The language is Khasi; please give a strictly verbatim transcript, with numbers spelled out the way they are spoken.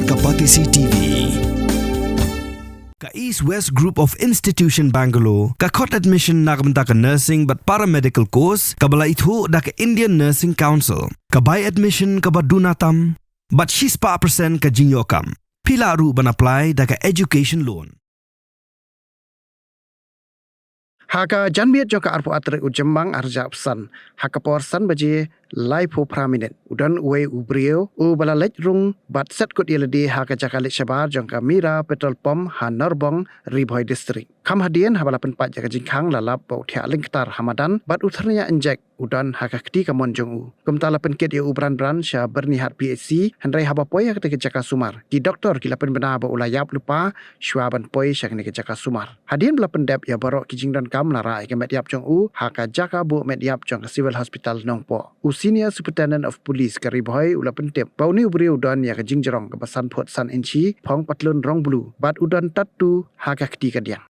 Ka Batesi T V. Ka East West Group of Institution Bangalore ka khot admission na ka bynta ka nursing bad paramedical course kaba la ithuh da ka Indian Nursing Council. Ka bai admission kaba duna tam bad shispah percent ka jingïoh kam. Phi lah ruh ban apply da ka education loan. Ha ka janmiet jong ka arphew ar tarik u Jymmang arhajar arphew san, ha ka por san baje laiphew phra minit, u don uwei u briew uba la leit rung bad set kut ïa lade ha ka jaka leit shabar jong ka Mira Petrol Pump ha Narbong, Ri Bhoi District. Kham hadien haba la pynpait ïa ka jingkhang la lap ba u thiah lyngktar ha madan bad u thyrniah injek u don ha ka kti kamon jong u. Kumta la pynkit ïa u bran bran sha Byrnihat P H C, hynrei haba poi ha katei ka jaka sumar, ki doktor ki la pynbna ba u la ïap lypa shuwa ban poi sha kane ka jaka sumar. Hadien ba la pyndep ïa baroh ki jingdonkam, la rah ïa ka met ïap jong u ha ka jaka buh met ïap jong ka Civil Hospital Nongpoh. U Senior Superintendent of Police ka Ri Bhoi u la pyntip ba une u briew u don ïa ka jingjrong kaba san phut san inchi, phong patlun rong blue bad u don tattoo ha ka kti kadiang.